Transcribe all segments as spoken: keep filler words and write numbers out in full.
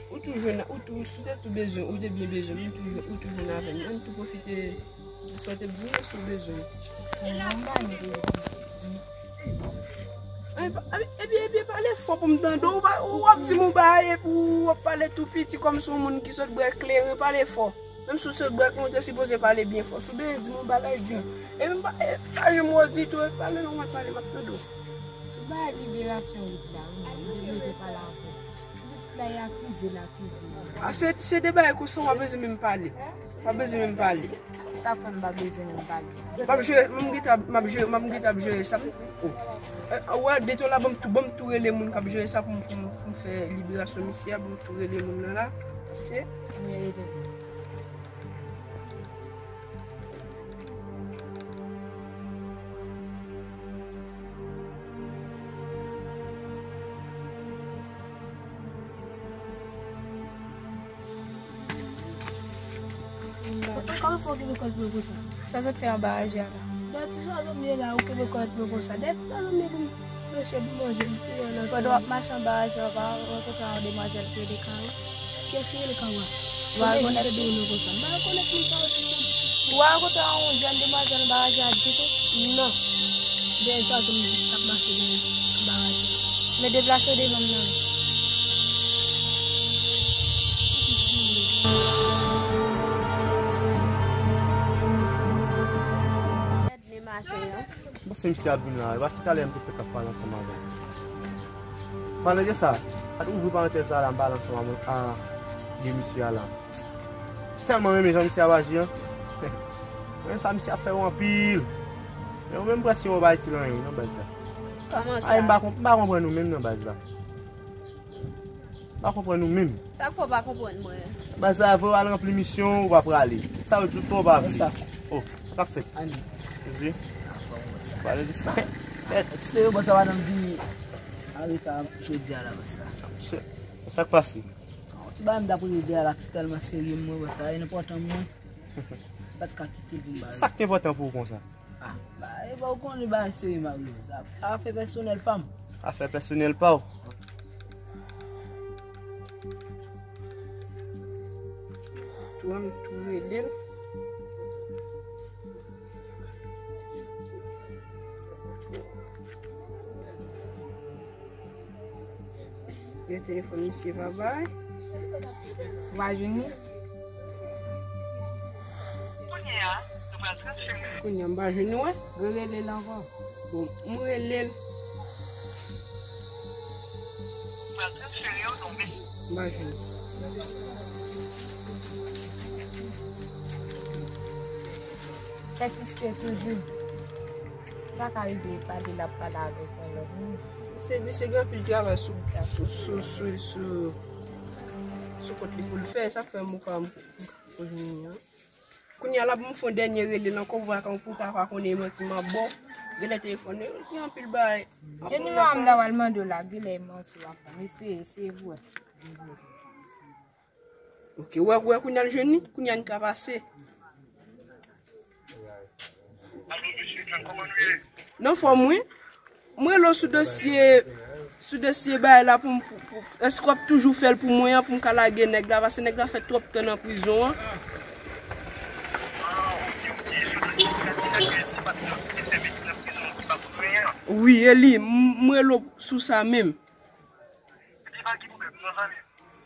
Ou tou jwenn, ou tou, si w te tou bezwen, ou te byen bezwen m, ou tou, ou tou jwenn avè m. Ann tou pwofite di sa w te di m nan, si w bezwen m. Mwen, mwen pa gen pou di. Epi, epi, epi, pale fò pou m tande w. Ou pa, ou ap di m yon bagay epi w ap pale tou piti kòmsi yon moun ki sot bwè kleren, pale fò. Menm si w sot bwè kleren, ou te sipoze pale byen fò. Si w bezwen di m yon bagay, di m. Epi m pa, e, pa janm wè w ditou, epi pale non, mwen pale, m ap tande w. Sou bagay liberasyon Wid la, wi, mwen te bezwen pale avè w. Ti pitit la, e akize l, akize l. A, se, se de bagay konsa w pa bezwen menm pale. W pa bezwen menm pale. Sa fè m pa bezwen menm pale. M ap jere, m gentan, m ap jere, m ap gentan ap jere sa. Oh. Eh, wè, detan la, ban m tou, ban m tou rele moun k ap jere sa pou m, pou m, pou m fè liberasyon misye a, ban m tou rele moun nan la. Se. Mwen rele. Kòman fè w kenbe kòd mwen konsa? Sa sot fè anba raje a la? Dèyè ti chwazo m ye la, ou kenbe kòd mwen konsa. Dèyè ti chwazo m ye pou m peche pou manje, m fouye nan. Pandan w ap mache anba raje a, w pa rankontre yon demwazèl ki rele Karo? Kiyès ki rele Karo a? Ou pa rekonèt li? Ou pa rekonèt moun sa yo ti konsa? Ou pa rankontre yon jèn demwazèl anba raje a ditou? Non. Dèyè sa, se m di sa k mache nan anba raje a. Men deplase w devan m nan. Mèt ne maten an. Bon, se misye ap vin la. E pa se talè m te fèk ap pale ansanm avè l. Palan de sa, pa t ouvri parantèz sa la, m pale ansanm avè, a, de misye a la. Tèlman renmen jan misye ap aji an. Men sa misye ap fè yo anpil. Men ou menm prèske ou pa itil anyen non baz la. Kòman sa? Ay, m pa konp-, m pa konprann ou menm non baz la. M pa konprann ou menm. Sa k fè w pa konprann mwen? Baz la, fò w al ranpli misyon, ou pa prale. Sa yo di w fè w pa vle. Sa. Oh, sa k ap fèt? Ani. Zi. Pale di sa. Ti sere bò sa madanm vini areta jodi a la bò sa. Sa k pase? Ti bagay m t ap regle de a la ki tèlman serye mwen, bò sa, e enpòtan mwen. Pa t ka kite l pou m ba. Sa k te enpòtan pou ou konsa? Ah, ba, e ba ou konnen bagay serye m ap regle sa. Afè pèsonèl pa m. Afè pèsonèl pa w. Tou an tou rele l. Gen telefòn misye pa bay. Ou pa jwenn li? Kounye a, nou pral transfere. Kounye a, m pa jwenn li, wè. Rerele l ankò. Bon, m rele l. Nou pral transfere yo tonbe. M pa jwenn li. Pèsiste toujou. Sa ka rive pale, l ap pale avèk yon lòt moun. Se, se gen anpil travay sou, sou, sou, sou, sou, sou kont li pou l fè, sa k fè m ou ka, m ka konn li an. Kounye a la pou m fè yon dènye rele l ankò, pou pa, pou pa, pa konnen manti m ap ba w. Genlè telefòn yo, gen anpil bagay. E nimewo a m ta pral mande w la, genlè manti w ap ba m. Eseye, eseye pou wè. Ok, wè, wè, kounye a l jwenn li, kounye a n ka pase. Nan fòm, wi. Mwen rele w sou dosye, sou dosye bagay la pou m, pou, pou, èske w ap toujou fè l pou mwen an, pou m ka lage nèg la, paske nèg la fè twòp tan nan prizon an. Wi, e li, m, m rele w sou sa menm. Li pa gen pwoblèm non, zanmi.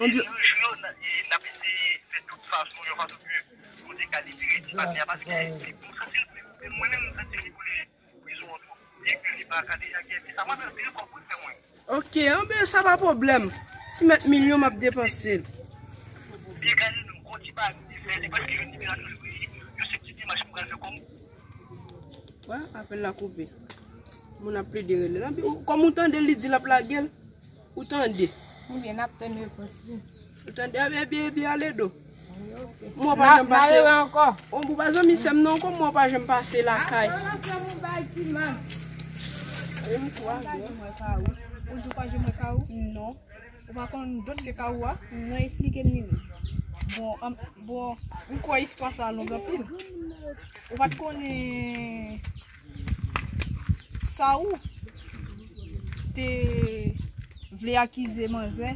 Anbyo- Jou yo, n a, e, n ap eseye fè tout fason, yon fason ke Bondye ka libere ti patnè a, paske li, li, m santi l, mwen menm, m santi li pou li prizon an twòp. Byen ke li pa ka deja gen, men sa mande anpil kòb pou l fè mwen. Ok, anben, sa pa pwoblèm. Ti mèt milyon m ap depanse l. Byen gade nou, gon ti bagay li fè, li prèske jwenn liberasyon li, yo se ti demach m pral fè kòm. Wè, apèl la koupe. Moun ap plede rele l. Anpi, ou, kòm ou tande li di l ap lage l, ou tande. Oubyen n ap tann repons li. Ou tande, epi, epi, epi, ale do. Wi, ok. Mwen pa janm pase. N a rele ankò. Ou pa zanmi sè m non, kòm mwen pa janm pase lakay. Asa w ap fè m yon bagay ki mal. E m kwa. Ou pa janm wè Kawou? Ou di w pa janm wè Kawou? Non. Ou pa konn dosye Kawou a? Non, esplike m li menm. Bon, an, bon, m kwè istwa sa a long anpil. Ou pa t konnen Kawou te vle akize manzè,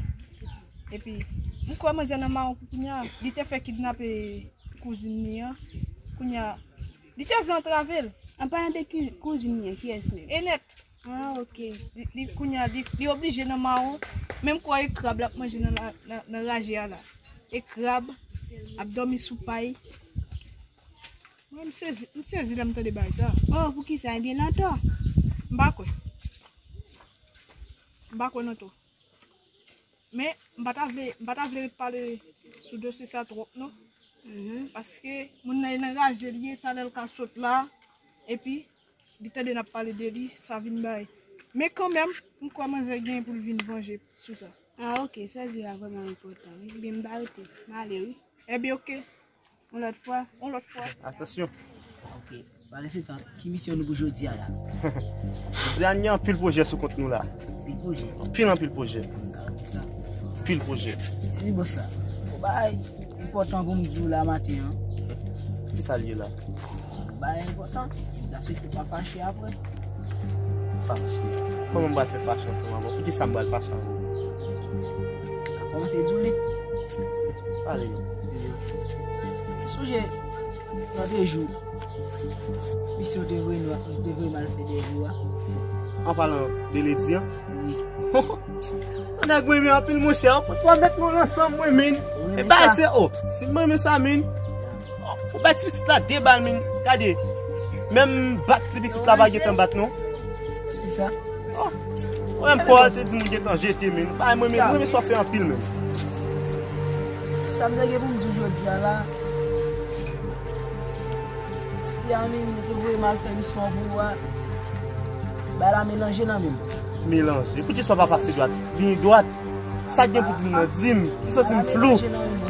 epi M kwè manzè nan mawon pou kounye a. Li te fè kidnape kouzin li an. Kounye a, li te vle antrave l. An palan de ki, kouzin li an, kiyès menm? Enèt. Ah, ok. Li, li, kounye a, li, li oblije nan mawon. Menm kwè e krab l ap manje nan, la- nan, nan raje a la. E krab ap dòmi sou pay. Mwen, m sezi, m sezi lè m tande bagay sa. Oh, poukisa? Ebyen, l antò. M pa kwè. M pa kwè l antò. Men, m pa ta vle, m pa ta vle ret pale sou dosye sa twòp, non. Mhm. Paske moun nan e nan raje li ye, talè l ka sot la, epi li tande n ap pale de li, sa vin bay. Men kanmenm, m kwè manzè gen pou l vin vanje sou sa. Ah, ok, sa w di a vrèman enpòtan, wi. Ebyen, m pa rete, m ale, wi. Ebyen, ok. Yon lòt fwa. Yon lòt fwa. Atansyon. Ok. Pandan se tan, ki misyon nou pou jodi a la? Jodi a, ni anpil pwojè sou kont nou la. Anpil pwojè? Anpil, anpil pwojè. Anpil pwojè. Wi, bòs la. Yon bagay enpòtan pou m di w la maten an. Ki sa l ye la? Yon bagay enpòtan. M ta swete w pa fache apre. Fache? Kòman m pral fè fache ansanm avè w? Poukisa m pral fache avè w? Kòmanse di w li. Pale non. Sonje, lòtrejou, misyon te voye nou, te voye m al fè dèyè yo a. An palan de Ledi an? Wi. Sa nèg mwen renmen anpil, monchè. Ou pran twa mèt mwen ansanm, mwen, men. Ou renmen sa? E bay se, o, si mwen renmen sa, men. Ou bay ti pitit la de bal, men. Gade. Menm bat ti pitit la pa gentan bat, non. Si sa. Oh. Ou menm kò a te di m ou gentan jete, men. Bay mwen, men. Mwen, men sa fè anpil, men. Sa m te gen pou m di w jodi a la. Ti fi a, men, te voye m al fè misyon an pou ou a. Bay la melanje nan men m. Melanje? Poukisa w pa pase dwat? Vini dwat. Sa gen pou di m nan, di m. M santi m flou.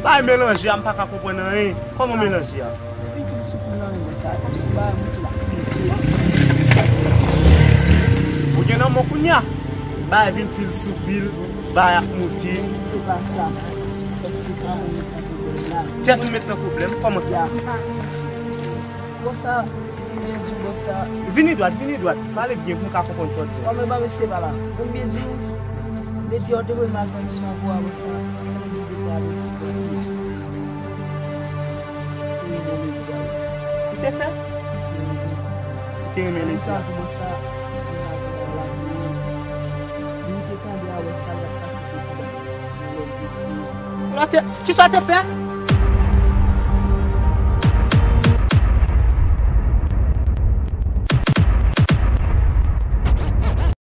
Bay melanje a, m pa ka konprann anyen. Kòman melanje a? Epi tou sou kou nan men sa, kòmsi ba bout la. Ou gen nan men w kounye a. Bay vin pil sou pil, bay ap moute. Se pa sa. Kòmsi pa mwen met nan pwoblèm la. Tèt ou met nan pwoblèm, kòman sa? Ya. Bòs la, mwen di bòs la. Vini dwat, vini dwat. Pale byen pou m ka konprann sa w di. Kòm e pa mesye pa la. Pou m byen di w, Ledi a w te voye m al fè misyon an pou a bòs la. Mwen di l te fè a bòs la. Te renmen Ledi a osi. Li te fè? Li te renmen Ledi a. Mwen di bòs la, mwen pa gen la pou mwen. Mwen te tande a bòs la, l ap pase piti bagay. Mwen te di. Kisa w te fè?